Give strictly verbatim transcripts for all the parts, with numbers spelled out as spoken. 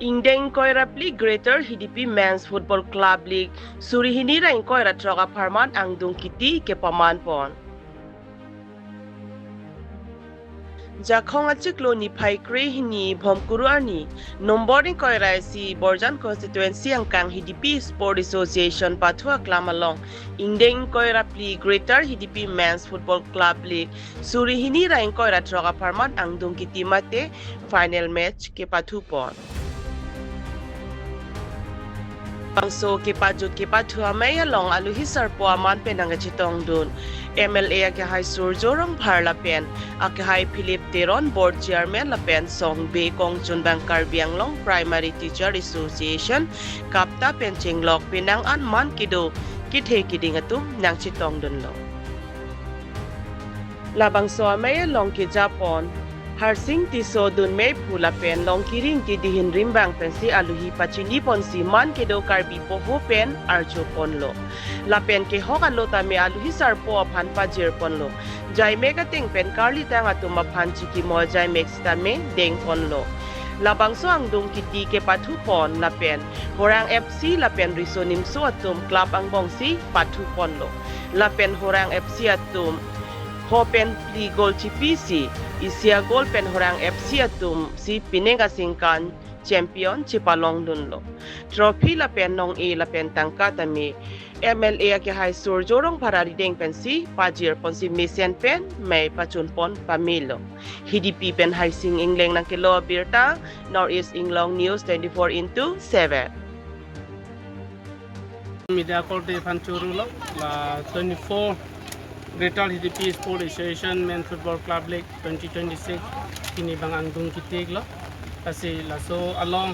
Ingdeng ingkoi ra phli Greater Hidipi Men's Football Club League suri hini ra ingkoi ra throk apharman angdung kiti kepaman pon. Jakhong achiklo niphai kre hini Bhomkuru arni nombor ingkoi ra isi Borjan Constituency angkang Hidipi Sport Association pathu aklam along ingdeng ingkoi ra phli Greater Hidipi Men's Football Club League suri hini ra ingkoi ra throk apharman angdung kiti mate final match kepathu pon. Bangso kepajut kepathu amei along aluhi sarpo aman pen nangkachetongdun M L A akehai Surjya Rongphar lapen akehai Philip Teron, Board Chairman lapen Songbe Kongchunbang Karbi Anglong Primary Teacher Association, KAPTA pen chenglok penang an man kedo kethe keding atum nangchetongdunlo. Labangso amei along kejapon Harsing Tisso, Dunmei Phu lapen Longkiring Tidihin Rimbang pensi aluhi pachini ponsi man kedo Karbi poho pen arjo ponlo. Lapen kehok alo tame aluhi sarpo aphan pajir ponlo. Jaimek ateng pen karlitang atum aphan chikimo jaimek sitame deng ponlo. Labangso angdung kiti kepathu pon lapen Horang F C lapen Riso Nimso atum club angbongsi pathu ponlo. Lapen Horang F C atum ho pen phli goal chipisi isi a goal pen Horang F C atum si pining asingkan champion chepalongdunlo. Trophy lapen nong-e lapen tangka tame M L A akehai Surjya Rongphar arideng pensi pajir ponsi mesen pen mei pachun pon pamelo. Hidipi pen Harsing Engleng nangkelo abirta, North East Inglong News twenty-four into seven. Media korte aphan chorolo, la twenty-four Greater Hidipi Sport Association Men Football Club League twenty twenty-six pini abang angdung kitiklo. Lasi laso along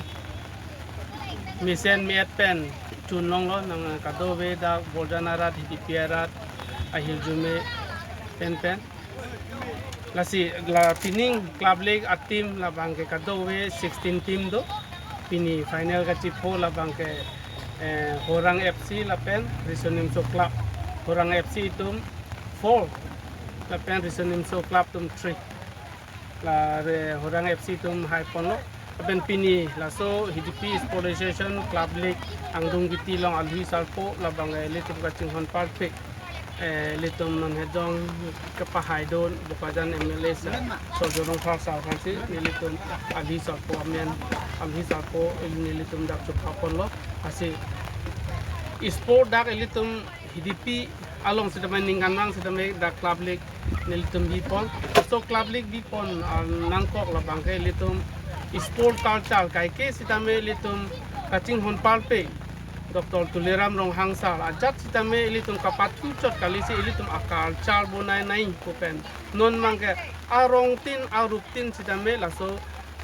mesen me-et pen chunlonglo, nang kadokave dak Borjan arat, Hidipi arat, ahirjume pen pen. Lasi la pining club league a-team labangke kadokave sixteen team do. Pini final kachipho labangke, eh, Horang F C lapen Riso Nimso Club. Horang F C atum four lapen Riso Nimso Club atum three. La re Horang F C atum hai ponlo. Lapen pini laso Hidipi Sport Association Club League angdung kiti along aluhi sarpo labang, eh, ilitum kachinghon parpik, eh, ilitum non hejong kepahaidun Bokajan M L A sir Surjya Rongphar sir aphansi nelitum aluhi sarpo amen, aluhi sarpo nelitum dak chupha ponlo. Lasi sport dak ilitum Hidipi along sitame ningkan vang sitame dak club league nelitum bipon. So club league bipon, ah, nangkok labangke ilitum sport culture kaike sitame ilitum kachinghon parpik Doctor Tuliram Ronghang sir ajat sitame ilitum kapathu chot kalisi ilitum a-culture bonai nai pu pen. Non abangke arongtin aruptin sitame laso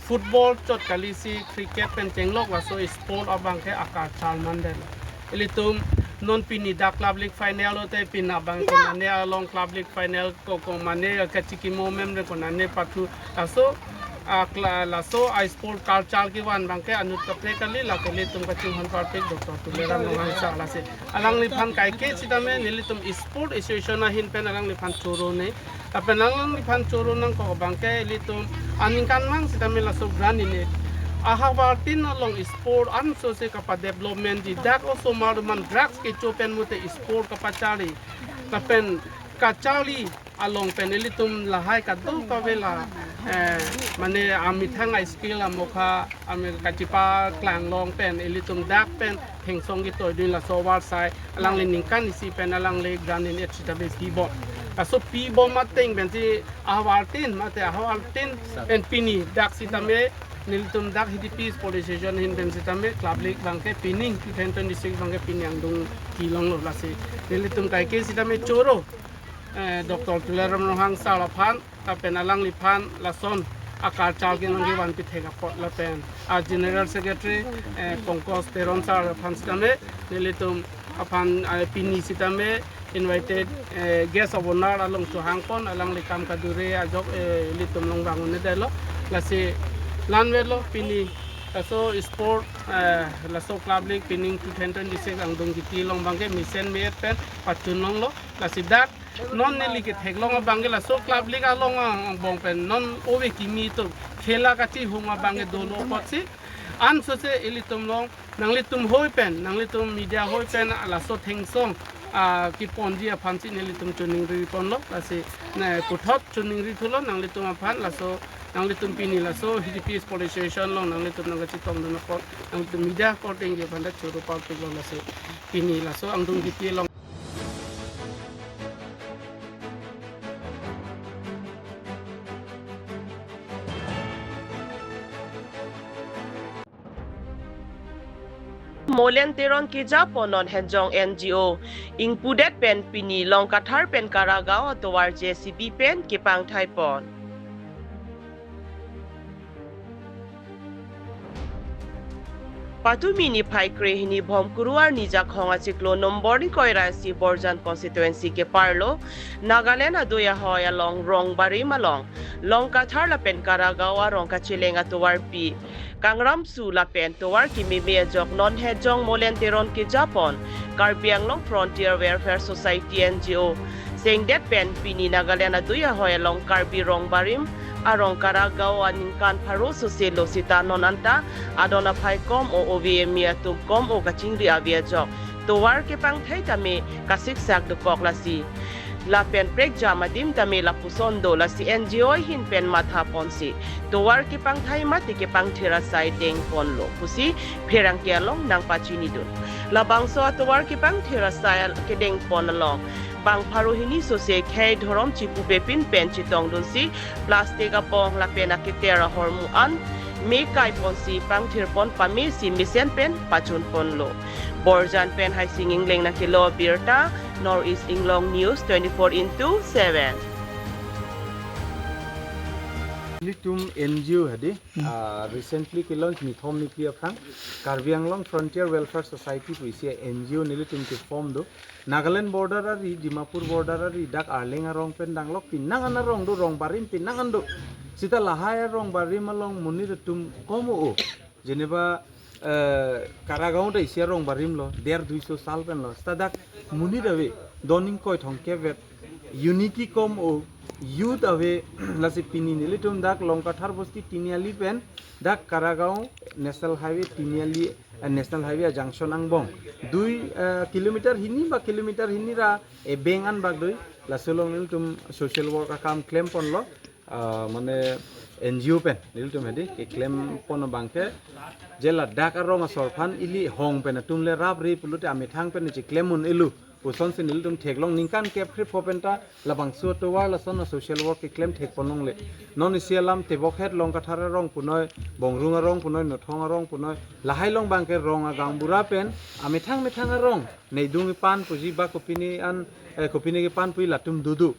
football chot kalisi cricket pen chenglok laso sport abangke a-culture mandetlo. Ilitum non pini dak club league final lote pini abang konane along club league final ko, konane kachikimo mem re konane pathu laso a kla-, laso a-sport culture kevan abangke anut kaprek kali, lake ilitum kachinghon parpik Doctor Tuliram Ronghang sir lasi alangliphan kaike sitame nelitum sport association ahin pen alangliphan choro ne. Lapen alangliphan choro nangkok abangke ilitum aningkan vang sitame laso grant in-e ahavar tin along sport ansose kapa-developmentji dak osomar man drugs kecho pen mute sport kapacharli. Lapen kacharli along pen ilitum lahai kadokave la, eh, mane amethang a-skill amokha, ame kachipaklang long pen ilitum dak pen thengsong ketoidun laso avarsai alangli ningkan isi pen alangli grant in-e sitame pibom. Laso pibom ateng pensi ahavar tin mate ahavar tin pen pini dak sitame nelitum dak Hidipi Sport Association ahin pen sitame club league abangke pining two thousand twenty-six abangke pini angdung kelonglo lasi nelitum kaike sitame choro, eh, Doctor Tuliram Ronghang sir aphan lapen alangliphan lason a-culture kenangkevan pithek apot lapen a-general secretary, eh, Pankaj Teron sir aphan sitame nelitum aphan, eh, pini sitame invited, eh, guest of honour along chohang pon alangli kam kadure ajok, eh, ilitum long bang un-edetlo. Lasi lanvelo pini laso sport, eh, laso club league pining two thousand twenty-six angdung kiti along abangke mesen me-et pen pachunlonglo. Lasi dak non neli ketheklong abangke laso club league along angbong pen non ove kimi atum khela kachihum abangke dolo apotsi Ansose ilitum along nanglitum hoi pen, nanglitum media hoi pen laso thengsong, ah, keponji aphansi nelitum choningri ponlo, lasi ne puthot choningri thulo nanglitum aphan, laso nanglitum pini laso H D P police station along nanglitum nangkachetongdun apot, nanglitum media reporting ji aphan ta choro pal thulo, lasi pini laso angdung K T A along. Molen Teron kejapon non Henjong N G O ingpudet pen pini Longkathar pen Karagaon atovar J C B pen kepangthaipon. Patumi niphai krehini Bhomkuru arni Jakhong achiklo nombor ingkoi ra isi Borjan constituency keparlo Nagaland adui ahoi along rong barim along Longkathar lapen Karagaon arong kacheleng atovarpi Kangram Su lapen tovar kememe ajok non Henjong Molen Teron kejapon Karbi Anglong Frontier Welfare Society N G O sengdet pen pini Nagaland adui ahoi along Karbi rong barim arong Karagaon aningkan pharo soselo seta non anta adon aphai kom-o, ove eme atum kom-o kachingri ave ajok tovar kepangthai tame kasiksak dokok, lasi lapen prekjam adim tame lapuson do, lasi N G O ahin pen mathaponsi tovar kepangthai mate kepangthir asai dengponlo pusi pherangke along nangpachinidun. Labangso atovar kepangthir asai kedengpon along bang pharo hini sose khei dhorom chipupe pin pen chetongdunsi plastic abong lapen aketer ahormu an me kaiponsi pangthirpon pamesi mesen pen pachunponlo. Borjan pen Haising Engleng nangkelo birta, North East Inglong News twenty-four into seven. Nelitum N G O hadi, Hmm. ah, recently ke-launch nithom niphli aphrang Karbi Anglong Frontier Welfare Society pu isi N G O nelitum ke-form do. Nagaland border ari, Dimapur border ari, dak Arleng arong pen danglok, pinang an arong do, rong barim pinang an do. Seta lahai arong barim along monit atum kom-o. Jeneba, eh, Karagaon ta isi arong barim lo, der duiso sal pen lo. Seta dak monit ave, don ingkoi thomkep vet, unity kom-o, youth ave, lasi pini nelitum dak Longkathar bosti Tiniali pen dak Karagaon National Highway Tiniali, eh, National Highway a-junction angbong dui, eh, kilometer hini ba kilometer hini ra ebeng an bak dui, laso along nelitum social work akam klemponlo, ah, mane N G O pen nelitum hadi keklempon abangke, je ladak arong asor aphan ili hong pen atum le rapre pulote amethang pen cheklem un-elo pusonsi nelitum theklong, ningkan kep kre pho pen ta labangso atovar lason a-social work keklem thekpon longle. Non isi alam tebokhet Longkathar arong punoi, Bongrung arong punoi, Nothong arong punoi, lahai along abangke rong agaonbura pen amethang methang arong neidung kepan puji ba kopine an, eh, kopine kepan puji latum dodo.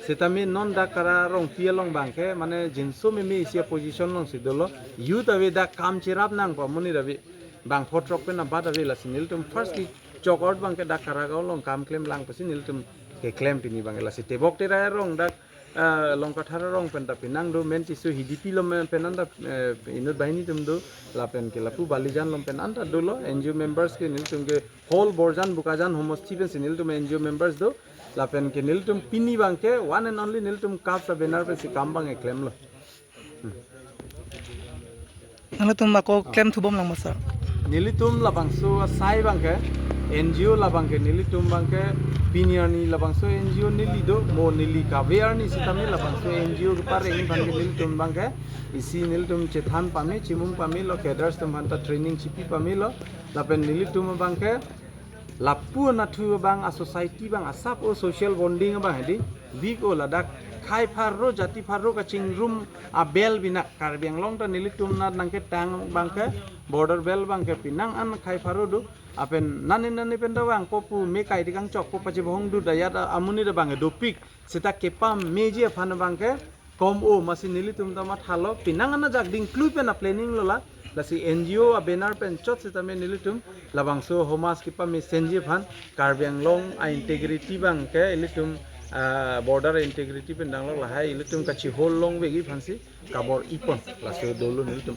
Setame non dak Kara arongpi along abangke mane jinso meme isi a-position alongsi dolo, youth ave, dak kam cherap nangpo, monit ave, bang photrok pen abat ave, lasi nelitum firstly chok out abangke dak Karagaon along kam klemlang pusi nelitum keklem pini abangke. Lasi tebok terai arong dak, ah, Longkathar arong pen ta pinang do, men chisu H D P along pen anta, eh, inut banghini atum do, lapen ke lapu Balijan along pen anta dolo, N G O members ke nelitum ke whole Borjan Bokajan homosti pensi nelitum N G O members do, lapen ke nelitum pini abangke one and only nelitum CAPS a-banner pensi kam abangke klemlo. Nanglitum ako klem thubom lang ma, sir? Nelitum labangso asai abangke, N G O labangke nelitum abangke pini arni labangso N G O neli do, mo neli kave arni sitame labangso N G O kepareng abangke nelitum abangke isi nelitum chethan pame, chimung pamelo, cadres atum aphanta training chipi pamelo, lapen nelitum abangke lapu anatthu abang a-society abang asap o, social bonding abang hedi, big o, ladak khei pharo jati pharo kachingrum a-bell binak, Karbi Anglong ta nelitum nat nangketang abangke border bell abangke pinang an khei pharo do, lapen nani nani pen ta vangpo pu me kai dikang chokpo pachibohong dut ayat a-, amonit abangke dopik, seta kepameji aphan abangke kom o, masi nelitum ta mathalo, pinang an ajak dingklui pen a-planning lo la, lasi N G O a-banner pen chot sitame nelitum labangso homaj kepamesenji aphan, Karbi Anglong a-integrity abangke ilitum, ah, border integrity pen danglok, lahai ilitum kachihol longvekji aphansi kabor-ipon laso dolo nelitum.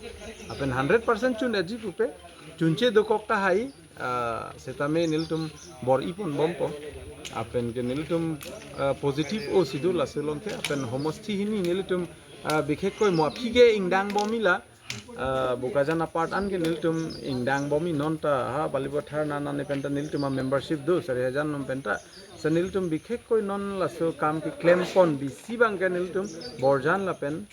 Lapen hundred percent chun-eji pupe, chunche dokok tahai, ah, setame nelitum bor-ipon bompo. Lapen ke nelitum, ah, positive o si do laso along ke. Lapen homosti hini nelitum, ah, bikhekkoi mo aphi ke ingdang bomila, Ah, Bokajan apart an ke nelitum ingdang bomi non ta ha Balipathar nana ne penta nelitum a membership do sari hajar non penta. Sa nelitum bikhekkoi non laso kam keklem pon bisi abang ke nelitum Borjan lapen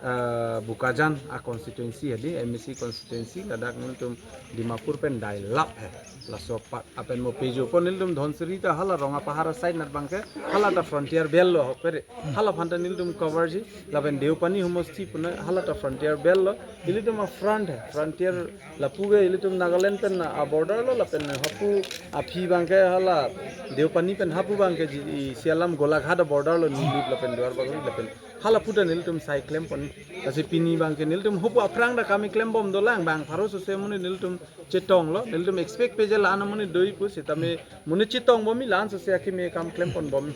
ah, Bokajan a constituency hadi M A C constituency ladak nelitum Dimapur pen dailap he. Laso apart apen mo pejo pon nelitum Dhansiri ta hala Rongapahar side nat abang ke hala ta frontier bel lo hok pere. Hala aphan ta nelitum cover ji lapen Deopani homosti puna hala ta frontier bel lo. Ilitum a front he, frontier lapu ke ilitum Nagaland pen a border lo lapen hapu aphi abang ke hala Deopani pen hapu abang ke ji, i Sialam Golaghat a border lo Nilip lapen Duarbagori lapen hala pu ta nelitum sai klem pon. Lasi pini abang ke nelitum hapu aphrang ta kam keklem bom dolang bang pharo sose amonit nelitum chetong lo nelitum expect peje la an amonit doi pu sitame amonit chetong bomi la-an sose akimi kam klem pon bomi.